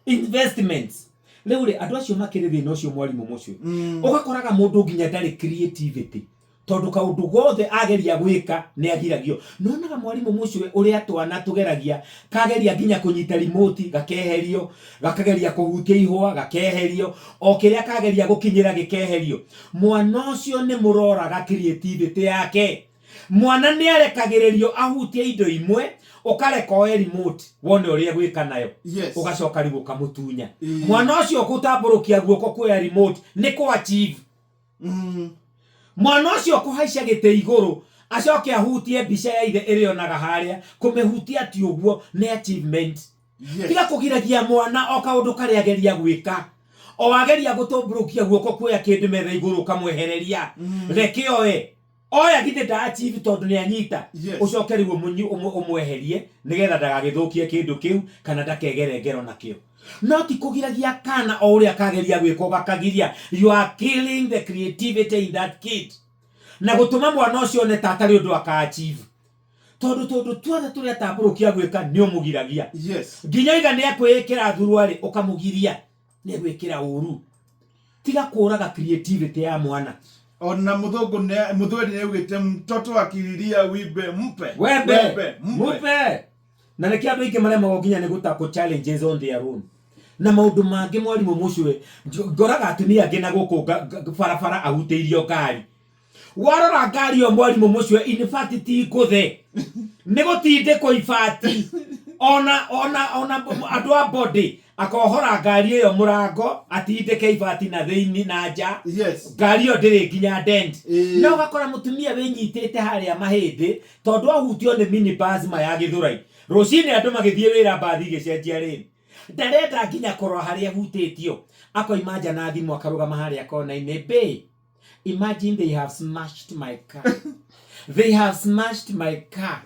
Speaker 1: investments. Rĩu rĩ, andũ acio makĩrĩ thĩna ũcio, mwarimũ mũcio, ũgakoraga mũndũ nginya ndarĩ creativity, tondũ kaũndũ gothe ageria gwĩka nĩ agiragio. Nonaga, mwarimũ mũcio, ũrĩa twana tũgeragia, kageria nginya kũnyita remote gakeherio, gakageria kũhutia ihũa gakeherio, o kĩrĩa kageria gũkinyĩra gĩkeherio. Mwana ũcio nĩ mũroraga creativity yake. Mwana nĩ arekagĩrĩrio ahutie indo imwe, ũkareka oe remote wone ũrĩa egwĩka nayo. Ũgacoka rĩu ũkamũtunya. Mwana ũcio gũtambũrũkia guoko kuoya remote nĩ kũ achieve. Mwana ũcio kũhaica gĩtĩ igũrũ acoke ahutie mbica ya ithe ĩrĩa onaga harĩa, kũmĩhutia ti ũguo nĩ achievement. Tiga kũgiragia mwana o kaũndũ karĩa ageria gwĩka. O ageria gũtũmbũrũkia guoko kuoya kĩndũ metha igũrũ, ũkamwehereria. Reke oe. Oya, githĩ nda achieve tondũ nĩ anyita? Ũcoke rĩu ũmweherie nĩgetha ndagagĩthũkie kĩndũ kĩu kana ndakegere ngero nakĩo. No ti kũgiragia kana o ũrĩa kageria gwĩka ũgakagiria. You are killing the creativity in that kid na gũtũma mwana ũcio one ta atarĩ ũndũ aka achieve, tondũ tuothe tũrĩa tambũrũkia gwĩka nĩ ũmũgiragia. Nginya iga nĩ ekwĩĩkĩra thuruarĩ, ũkamũgiria, nĩ egwĩkĩra ũru. Tiga kũraga creativity ya mwana.
Speaker 2: Ona mũthũngũ mũthweri nĩ augĩte, "Mtoto akililia wimbe, mpe
Speaker 1: wembe,
Speaker 2: wembe, mpe."
Speaker 1: Mupe. Na nĩkĩo andũ aingĩ maremagwo nginya nĩ gũtakũ challenges on their own na maũndũ mangĩ. Mwarimũ mũcwe, ngoraga atumia angĩ na gũkũ barabara ahutĩirio ngari. Warora ngari ĩyo, mwarimũ mũcwe, in fact ti ngũthe, nĩ gũtindĩkwo ibati. Ona andũ a body akohora ngari ĩyo mũrango, atindĩke ibati na thĩinĩ na nja. Ngari ĩyo ndĩrĩ nginya dent. Na ũgakora mũtumia wĩnyitĩte harĩa mahĩndĩ tondũ ahutio nĩ minibus ma ya Gĩthũrai rũcinĩ, andũ magĩthiĩ wĩra, mbathi igĩcenjia rĩni, ndarenda nginya kũrora harĩa ahutĩtio. Akoima nja na thimũ, akarũgama harĩa kona-inĩ. "Babe, imagine they have smashed my car, they have smashed my car."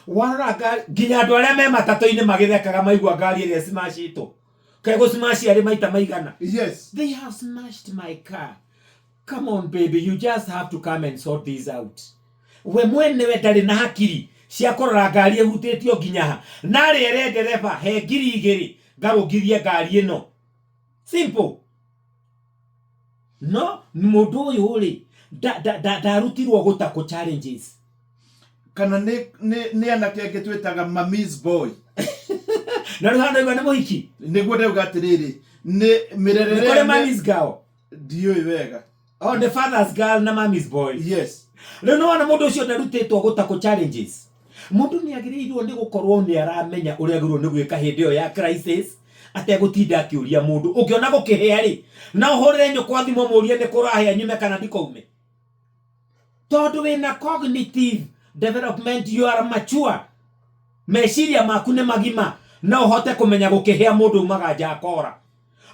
Speaker 1: Warora ngari, nginya andũ arĩa me matatũ-inĩ magĩthekaga maigua ngari ĩrĩa smashĩtwo. Kaĩ gũsmash arĩ maita maigana? "They have smashed my car. Come on, baby, you just have to come and sort this out." We mwenewe ndarĩ na hakiri cia kũrora ngari ĩhutĩtio nginya ha, narĩ ere ndereba, "He 2000 ngarũngithie ngari ĩno." Simple. No mũndũ ũyũ rĩ, ndarutirwo gũtakũ challenges.
Speaker 2: Kana nĩ anake angĩ twĩtaga mami's boy.
Speaker 1: Na rĩu hana igua nĩ mũhiki.
Speaker 2: Nĩguo ndauga atĩrĩrĩ, nĩ mĩrerere.
Speaker 1: Nĩ kũrĩ mami's girl.
Speaker 2: Ndiũĩ wega.
Speaker 1: Oh, the father's girl na mami's boy. Rĩu nĩ wona mũndũ ũcio ndarutĩtwo gũtakũ challenges. Mũndũ nĩ agĩrĩirwo nĩ gũkorwo nĩ aramenya ũrĩa agĩrĩirwo nĩ gwĩka hĩndĩ ĩyo ya crisis, ategũtinda akĩũria mũndũ. Ũngĩona gũkĩhĩa rĩ, na ũhũrĩre nyũkwa thimũ, mũrie nĩ kũrahĩa, nyume kana ndikaume, tondũ wĩna cognitive development, you are mature, meciria maku nĩ magima, no ũhote kũmenya gũkĩhĩa mũndũ umaga nja akora.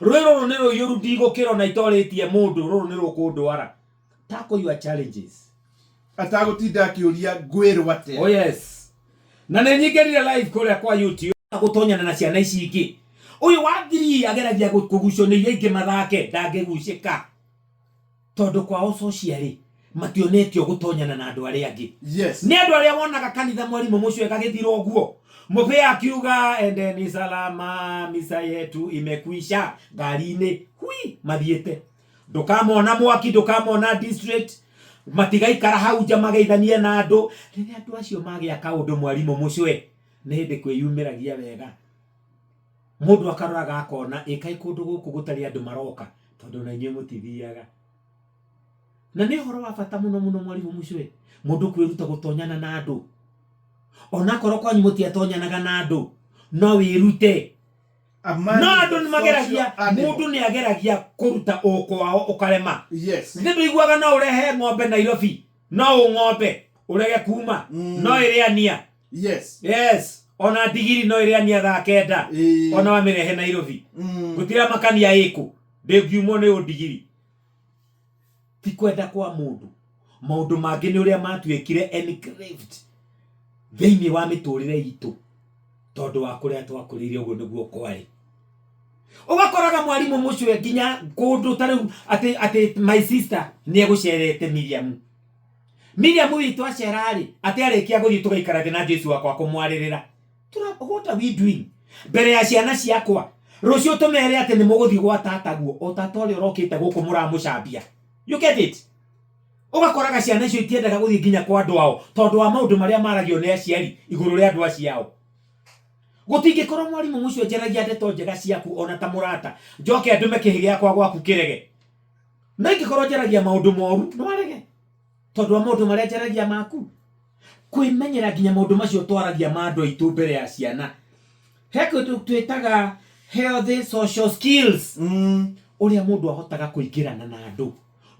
Speaker 1: Rũĩ rũrũ nĩ rũiyũru, ndigũkĩra na itorĩtie mũndũ, rũrũ nĩ rũkũndwara. Tackle your challenges.
Speaker 2: Atagũtinda akĩũria ngwĩrwo atĩa.
Speaker 1: Oh yes. Na nĩ nyingĩrire live kũrĩa kwa YouTube gũtonyana na ciana ici ingĩ. Ũyũ wa 3 ageragia kũgucio nĩ iria ingĩ mathake, ndangĩgucĩka tondũ kwao socially mationetio gũtonyana na andũ arĩa angĩ. Nĩ andũ arĩa wonaga kanitha, mwarimũ mũcio, ĩgagĩthira ũguo, mũbĩa akiuga, "Endeni salama, misa yetu imekwisha," ngari-inĩ hui mathiĩte. Ndũkamona mwaki, ndũkamona district, matigaikara hau nja mageithanie na andũ. Rĩrĩa andũ acio magĩa kaũndũ, mwarimũ mũcwe, nĩ hĩndĩ kwĩyumĩragia wega. Mũndũ akaroraga akona ĩkai kũndũ gũkũ gũtarĩ andũ maroka, tondũ na inyuĩ mũtithiaga. Na nĩ ũhoro wa bata mũno mũno, mwarimũ mũcwe, mũndũ kwĩruta gũtonyana na andũ. Onakorwo kwanyu mũtiatonyanaga na andũ, no wĩrute. No andũ nĩ mageragia, mũndũ nĩ ageragia kũruta ũkwao ũkarema. Nĩ ndũiguaga no ũrehe ng'ombe Nairobi, no ũ ng'ombe ũrege kuma, no ĩrĩania. Yes, ona ndigiri no ĩrĩania thaa 9. Ona wamĩrehe Nairobi, gũtira makania ĩkũ, ndĩngiumwo nĩ ũndigiri. Ti kwenda kwa mũndũ, maũndũ mangĩ nĩ ũrĩa matuĩkire engraved thĩinĩ wa mĩtũrĩre itũ tondũ wa kũrĩa twakũrĩire, ũguo nĩguo kwarĩ. Ũgakoraga, mwarimũ mũcwe, nginya kũndũ ta rĩu atĩ my sister nĩ egũcerete Miriam. Miriam witũ acera-rĩ, atĩ arĩkia gũthiĩ tũgaikara thĩ na Joyce wakwa kũmwarĩrĩra. What are we doing? Mbere ya ciana ciakwa. Rũciũ tũmere atĩ nĩ mũgũthiĩ gwa tataguo, o tata ũrĩa ũrokĩte gũkũ mũramũcambia. You get it? Ũgakoraga ciana icio itiendaga gũthiĩ nginya kwa andũ ao tondũ wa maũndũ marĩa maragio nĩ aciari igũrũ rĩa andũ acio ao. Gũtingĩkorwo mwarimũ mũcio njaragia ndeto njega ciaku ona ta mũrata, njoke ndũme kĩhĩ gĩakwa gwaku kĩrege. No ingĩkorwo njaragia maũndũ moru, no arege. Tondũ wa maũndũ marĩa njaragia maku. Kwĩmenyera nginya maũndũ macio twaragia ma andũ aitũ mbere ya ciana. He kĩndũ twĩtaga healthy social skills. Ũrĩa mũndũ ahotaga kũingĩrana na andũ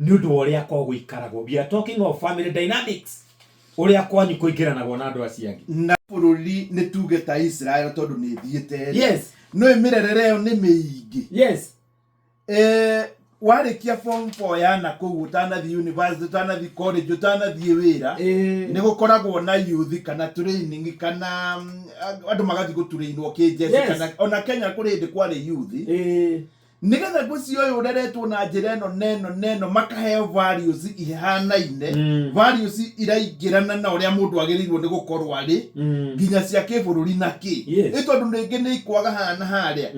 Speaker 1: nĩ ũndũ wa ũrĩa kwao gũikaragwo. We are talking of family dynamics. Ũrĩa kwanyu kũingĩranagwo na andũ acio angĩ.
Speaker 2: Na bũrũri nĩ tuge ta Israel tondũ nĩ thiĩte rĩ.
Speaker 1: Yes.
Speaker 2: Nĩũĩ mĩrerere ĩyo nĩ mĩingĩ.
Speaker 1: Yes.
Speaker 2: Eh, warĩkia form 4 ya na kũu ũtanathiĩ university ũtanathiĩ college ũtanathiĩ wĩra nĩ gũkoragwo na youth kana training kana andũ magathiĩ gũturainwo kĩnjeci kana ona Kenya kũrĩ hĩndĩ kwarĩ youth nĩgetha ngwĩciria ũyũ ũreretwo na njĩra ĩno na ĩno na ĩno makaheo values ihanaine values iraingĩrana na ũrĩa mũndũ agĩrĩirwo nĩ gũkorwo arĩ nginya cia kĩbũrũri na kĩ
Speaker 1: Yes.
Speaker 2: ĩ tondũ rĩngĩ nĩ ikwaga haha na harĩa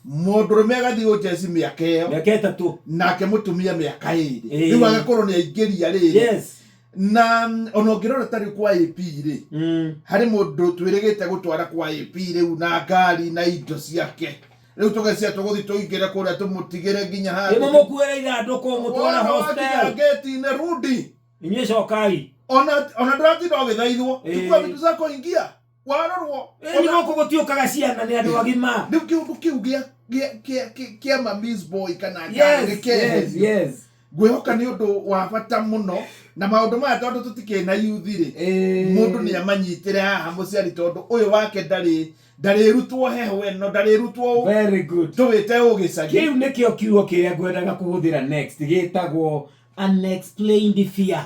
Speaker 2: Mũndũrũme agathiĩ ũnjeci mĩaka ĩyo
Speaker 1: Mĩaka 3.
Speaker 2: Nake mũtumia mĩaka 2.
Speaker 1: Ĩĩ.
Speaker 2: Rĩu agakorwo nĩ aingĩria rĩrĩ. Na ona ũngĩrora ta rĩu kwa AP rĩ, harĩ mũndũ twĩrĩgĩte gũtwara kwa AP rĩu na ngari na indo ciake. Rĩu tũgecia tũgũthiĩ tũingĩre kũrĩa tũmũtigĩre nginya
Speaker 1: handũ. Mũmũkuĩre ithandũkũ mũtware
Speaker 2: Wona wakinya
Speaker 1: hostel.
Speaker 2: ngĩti-inĩ rudi.
Speaker 1: Inyuĩ cokai.
Speaker 2: Ona ndũratinda ũgĩthaithwo.
Speaker 1: Ĩĩ.
Speaker 2: Chukua vitu zako ingia. Warorwo.
Speaker 1: Ĩni gũkũ gũtiũkaga ciana nĩ andũ agima.
Speaker 2: Rĩu kĩũndũ kĩu gĩa gĩa kĩa kĩa- kĩa mami's boy kana ngari gĩkeherio. Ngwĩhoka nĩ ũndũ wa bata mũno na maũndũ maya tondũ tũtikĩrĩ na youth rĩ, mũndũ nĩ amanyitĩre haha mũciari tondũ ũyũ wake ndarĩ ndarĩrutwo heho ĩno ndarĩrutwo
Speaker 1: Very good.
Speaker 2: tũwĩte ũgĩcagi.
Speaker 1: Kĩu nĩkĩo kiugo kĩrĩa ngwendaga kũhũthĩra next gĩtagwo unexplained fear.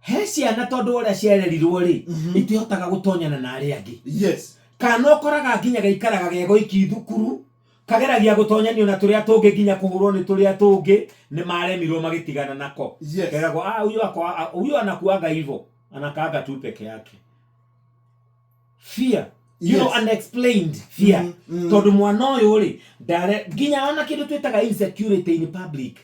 Speaker 1: He ciana tondũ wa ũrĩa ciarerirwo rĩ, itihotaga gũtonyana na arĩa angĩ. Kana ũkoraga nginya gaikaraga ge goiki thukuru, kageragia gũtonyanio na tũrĩa tũngĩ nginya kũhũrwo nĩ tũrĩa tũngĩ, nĩ maremirwo magĩtigana nako. Keragwo, ah, huyu ako, ah, huyu anakuanga hivyo, anakaanga tu peke yake. Fear. You know, unexplained fear. Tondũ mwana ũyũ rĩ, ndare, nginya ona kĩndũ twĩtaga insecurity in public.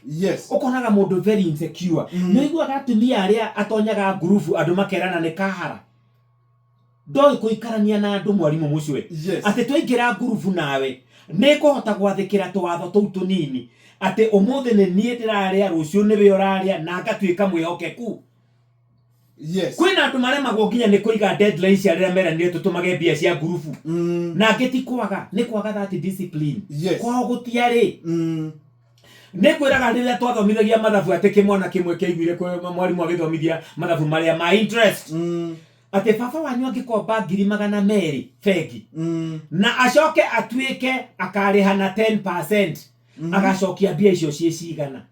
Speaker 1: Ũkonaga mũndũ very insecure. Nĩ ũiguaga atumia arĩa atonyaga ngurubu andũ makerana nĩ kahara. Ndoĩ kũikarania na andũ mwarimũ mũcwe. Atĩ twaingĩra ngurubu nawe, nĩ ngũhota gwathĩkĩra tũwatho tũu tũnini. Atĩ ũmũthĩ nĩ niĩ ndĩrarĩa, rũciũ nĩwe ũrarĩa, na ngatuĩka mwĩhokeku. Kwĩna andũ maremagwo nginya nĩ kũiga deadline cia rĩrĩa meranire tũtũmage mbia cia ngurubu. Na angĩ ti kwaga, nĩ kwaga that discipline. Kwao gũtiarĩ. Nĩ ngwĩraga rĩrĩa twathomithagia mathabu atĩ kĩmwana kĩmwe kĩaiguire kwĩ mwarimũ agĩthomithia mathabu marĩa ma interest. Atĩ baba wanyu angĩkomba ngiri magana merĩ bengi, na acoke atuĩke akarĩha na 10%, agacokia mbia icio ciĩ cigana.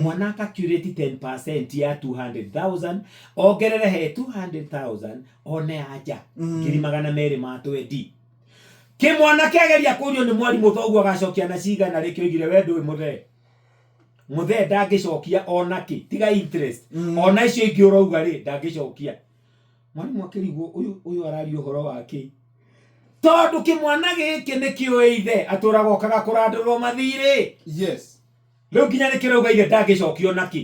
Speaker 1: Mwana akacurate 10% ya 200,000, ongerere he 200,000, one anja, ngiri magana merĩ ma twendi. Kĩmwana kĩageria kũrio nĩ mwarimũ thoguo agacokia na cigana rĩ, kĩoigire we ndũĩ mũthee. Mũthee ndangĩcokia ona kĩ, tiga interest. Ona icio ingĩ ũrauga rĩ, ndangĩcokia. Mwarimũ akĩrigwo ũyũ ũyũ araria ũhoro wa kĩ. Tondũ kĩmwana gĩkĩ nĩ kĩũĩ ithe, atũraga okaga kũrandũrwo mathirĩ. Rĩu nginya nĩ kĩrauga ithe ndangĩcokia ona kĩ.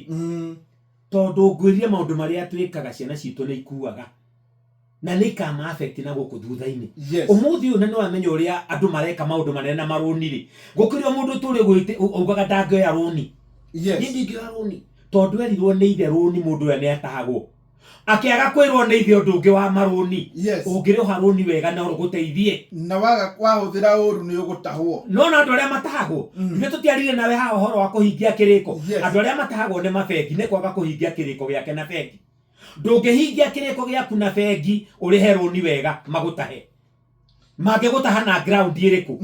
Speaker 1: Tondũ ngwĩrire maũndũ marĩa twĩkaga ciana citũ nĩ ikuaga. Na nĩ ikama affect na gũkũ thutha-inĩ. Ũmũthĩ ũyũ na nĩ wamenya ũrĩa andũ mareka maũndũ manene na marũni rĩ. Gũkĩrĩ o mũndũ ũtũrĩ augaga ndangĩoya rũni. Niĩ ndingĩoya rũni. Tondũ erirwo nĩ ithe rũni mũndũ ũrĩa nĩ atahagwo. Akĩaga kwĩrwo nĩ ithe ũndũ ũngĩ wa marũni. Ũngĩrĩha rũni wega no rũgũteithie.
Speaker 2: Na waga wahũthĩra ũru nĩ ũgũtahwo.
Speaker 1: No na andũ arĩa matahagwo. Ithuĩ tũtiarire nawe haha ũhoro wa kũhingia kĩrĩko. Andũ arĩa matahagwo nĩ mabengi nĩ kwaga kũhingia kĩrĩko gĩake na bengi. Ndũngĩhingia kĩrĩko gĩaku na bengi ũrĩhe rũni wega magũtahe. Mangĩgũtaha na ground ĩrĩkũ?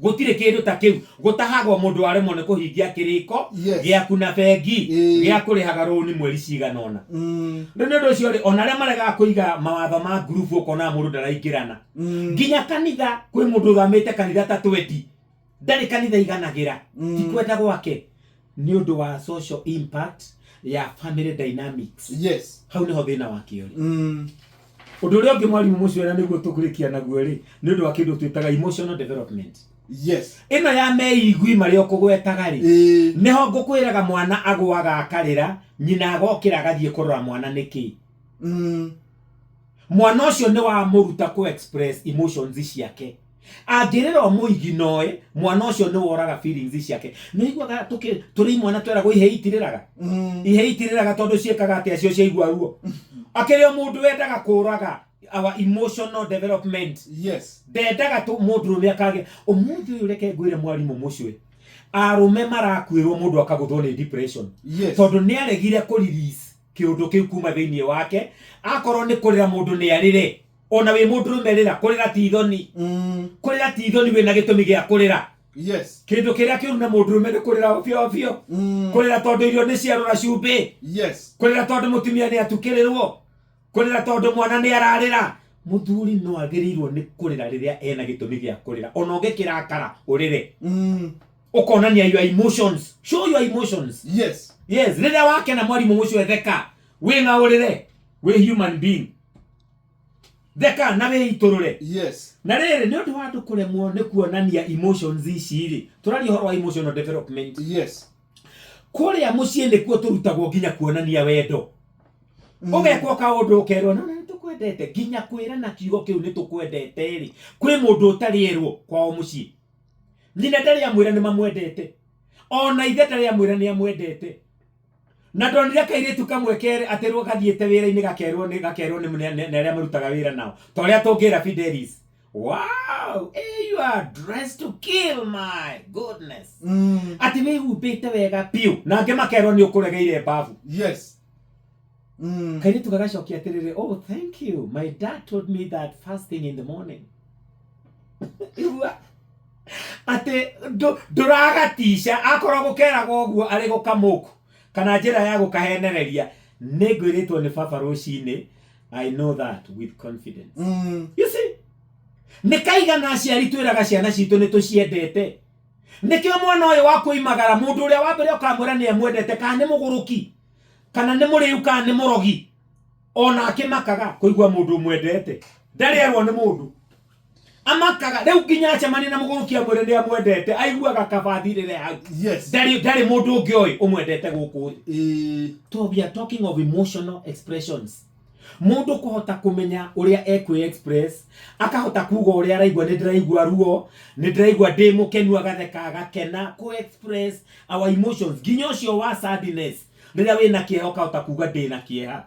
Speaker 1: Gũtirĩ kĩndũ ta kĩu. Gũtahagwo mũndũ waremwo nĩ kũhingia kĩrĩko gĩaku na bengi gĩa kũrĩhaga rũni mweri cigana ũna. Rĩu nĩ ũndũ ũcio rĩ, ona arĩa maregaga kũiga mawatho ma ngurubu ũkona mũndũ ndaraingĩrana. Nginya kanitha kwĩ mũndũ ũthamĩte kanitha ta 20. Ndarĩ kanitha iganagĩra. Ti kwenda gwake. Nĩ ũndũ wa social impact. Ya family dynamics. Hau nĩho thĩna wake ũrĩ. Ũndũ ũrĩa ũngĩ, mwarimũ mũcwera, nĩguo tũkũrĩkia naguo rĩ, nĩ ũndũ wa kĩndũ twĩtaga emotional development. Ĩno ya meigui marĩa ũkũgwetaga rĩ, nĩho ngũkwĩraga mwana agũaga akarĩra, nyina agokĩra agathiĩ kũrora mwana nĩkĩ. Mwana ũcio nĩ wamũruta kũ express emotions ciake. Angĩrĩra ũmũiginoe, mwana ũcio nĩ woraga feelings ciake. Nĩ ũiguaga tũrĩ imwana tweragwo ihe itirĩraga? Ihe itirĩraga tondũ ciĩkaga atĩa cio ciaigua ruo? Akĩrĩ o mũndũ wendaga kũraga our emotional development. Ndendaga tu mũndũrũme akagĩa ũmũthĩ ũyũ. Reke ngwĩre, mwarimũ mũcwe, arũme marakuĩrwo, mũndũ akagũthwo nĩ depression tondũ nĩ aregire kũ release kĩũndũ kĩu kuma thĩinĩ wake. Akorwo nĩ kũrĩra, mũndũ nĩ arĩre. Ona wĩ mũndũrũme, rĩra. Kũrĩra ti thoni. Kũrĩra ti thoni wĩna gĩtũmi gĩa kũrĩra. Kĩndũ kĩrĩa kĩũru na mũndũrũme nĩ kũrĩra obio obio. Kũrĩra tondũ irio nĩ ciarũra cumbĩ. Kũrĩra tondũ mũtumia nĩ atukĩrĩrwo, kũrĩra tondũ mwana nĩ ararĩra. Mũthuri no agĩrĩirwo nĩ kũrĩra rĩrĩa ena gĩtũmi gĩa kũrĩra. Ona ũngĩkĩrakara, ũrĩre. Ũkonania your emotions, show your emotions. Yes, rĩrĩa wakena, mwarimũ mũcio, theka, wĩng'aũrĩre, wĩ human being, theka na wĩitũrũre. Na rĩrĩ, nĩ ũndũ wa andũ kũremwo nĩ kuonania emotions ici rĩ, tũraria ũhoro wa emotional development. Kũrĩa mũciĩ nĩkuo tũrutagwo nginya kuonania wendo. Ũgekwo kaũndũ, ũkerwo no nĩ tũkwendete, nginya kwĩrana kiugo kĩu "nĩ tũkwendete" rĩ, kwĩ mũndũ ũtarĩ erwo kwao mũciĩ. Nyina ndarĩ amwĩra nĩ mamwendete, ona ithe ndarĩ amwĩra nĩ amwendete. Na ndonire kairĩtu kamwe kere atĩrwo gathiĩte wĩra-inĩ, gakerwo nĩ arĩa marutaga wĩra nao, ta ũrĩa tũngĩra Fidelis, "Wow, hey, you are dressed to kill, my goodness," atĩ wĩhumbĩte wega biũ. Na angĩ makerwo nĩ ũkũregeire mbabu. Kairĩtu gagacokia atĩrĩrĩ, "Oh, thank you, my dad told me that first thing in the morning." Igua atĩ ndũragatica akorwo gũkeragwo ũguo arĩ gũkamũku kana njĩra ya gũkahenereria, "Nĩ ngwĩrĩtwo nĩ baba rũcinĩ, I know that with confidence." You see, nĩ kaigana aciari twĩraga ciana citũ nĩ tũciendete? Nĩkĩo mwana ũyũ wa kũimagara, mũndũ ũrĩa wa mbere ũkamwĩra nĩ amwendete, kana nĩ mũgũrũki, kana nĩ mũrĩu, kana nĩ mũrogi, ona akĩmakaga kũigua mũndũ ũmwendete. Ndarĩ erwo nĩ mũndũ, amakaga rĩu nginya acemania na mũgũrũki amwĩre nĩ amwendete, aiguaga kaba athirĩre hau. Ndarĩ mũndũ ũngĩ oĩ ũmwendete gũkũ thĩ. So we are talking of emotional expressions, mũndũ kũhota kũmenya ũrĩa ekwĩ express, akahota kuga ũrĩa araigua: "Nĩ ndĩraigua ruo, nĩ ndĩraigua ndĩ mũkenu," agatheka, agakena. Kũ express our emotions, nginya ũcio wa sadness, rĩrĩa wĩna kĩeha ũkahota kuga, "Ndĩ na kĩeha."